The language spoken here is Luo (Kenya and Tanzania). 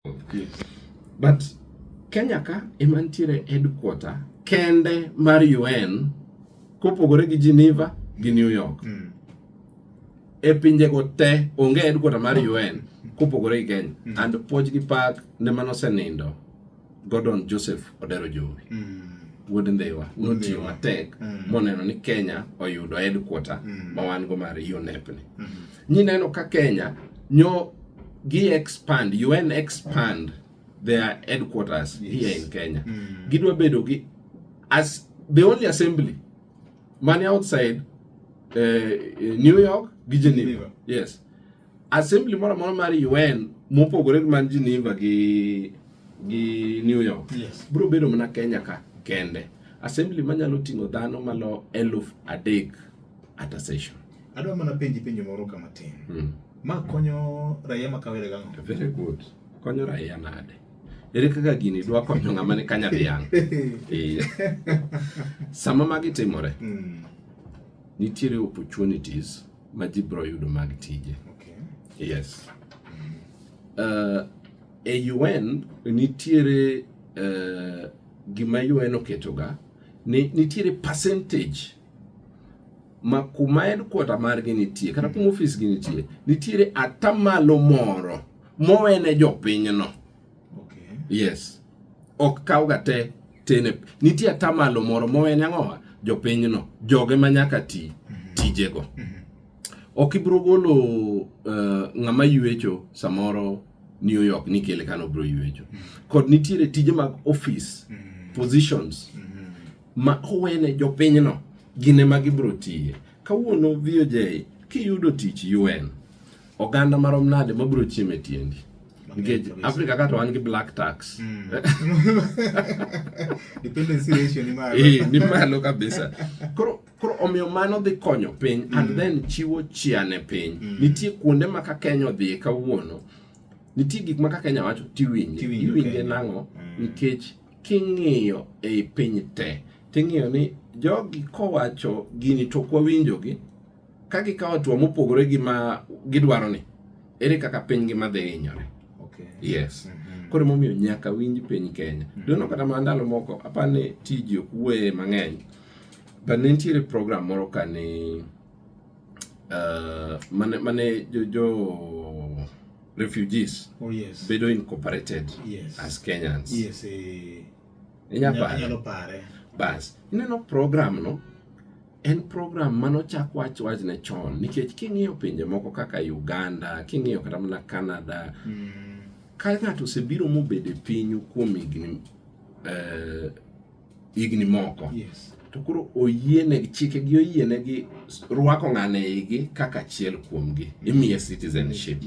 But Kenya ka ema nitiere headquarter kende mar UN kopogore gi Geneva gi New York. E pinjego te onge headquarter mar UN kopogore gi Kenya. And puoch gi pak ne manosenindo Gordon Joseph Odero Jowi. Wuod Ndhiwa notiyo matek moneno ni Kenya oyudo headquarter ma wan go mar UNEP ni. Nyineno ka Kenya nyo gi expand, UN expand their headquarters here in Kenya. Gidwa bedo gi as the only assembly mani outside New York gi Geneva. Geneva. Yes. Assembly moro amora mar UN mopogore gi man Geneva gi New York biro bedo mana Kenya ka kende. Assembly manyalo ting'o dhano malo 3000 at a session. Adwa mana penji penjo moro ka matin. Ma konyo raia ma kawaida gang'o? Very good. Konyo raia nade? Ere kaka gini dwa konyo ng'ama ni kanya dhiang'? Eh. Sama magi timore, nitiere opportunities ma ji biro yudo mag tije. Yes. E UN nitiere gima UN oketoga ni nitiere percentage ma kuma headquarter margi nitie kata kuma office gi nitie, nitiere atamalo moro mowene jopinyno. Yes. Ok kawga te tene. Nitie atamalo moro mowene ang'owa jopinyno, joge ma nyaka ti tijego. Ok ibiro golo ng'ama ywecho samoro New York ni kele kano biro ywecho. Kod nitiere tije mag office positions ma owene jopinyno gin ema gibiro tiye. Kawuono VOJ kiyudo tich UN, oganda marom nade mabiro chiemo e tiendi? Nikech kabisa. Africa ka to wan gi black tax. Dependency ratio ni malo. Eh, ni malo kabisa. Koro omiyo mano dhi konyo piny and then chiwo chia ne piny. Nitie kuonde ma ka Kenya odhiye kawuono, nitie gik ma ka Kenya wacho tiwinje. Tiwinjo Iwinje Kenya. nang'o? Nikech king'iyo ei piny te, ting'iyo ni jogi kowacho gini to ok wawinjogi, ka gikawo hatua mopogore gi ma gidwaro ni, ere kaka piny ngima dhi hinyore? Yes. Koro emomiyo nyaka winj piny Kenya. Doneno kata mana ndalo moko, aparo ni tiji ok wuoye mang'eny, but ne nitiere program moro ka ni mane jo refugees Oh yes. bedo incorporated as Kenyans. Yes. Inya pare? Anyalo pare. Bas, ineno program no, en program manochak wach wachne chon, nikech king'iyo pinje moko kaka Uganda, king'iyo kata mana Canada, ka ng'ato osebiro mobedo e pinyu kuom higni moko, to koro oyienegi, chikegi oyienegi rwako ng'ano e igi kaka achiel kuomgi, imiye citizenship.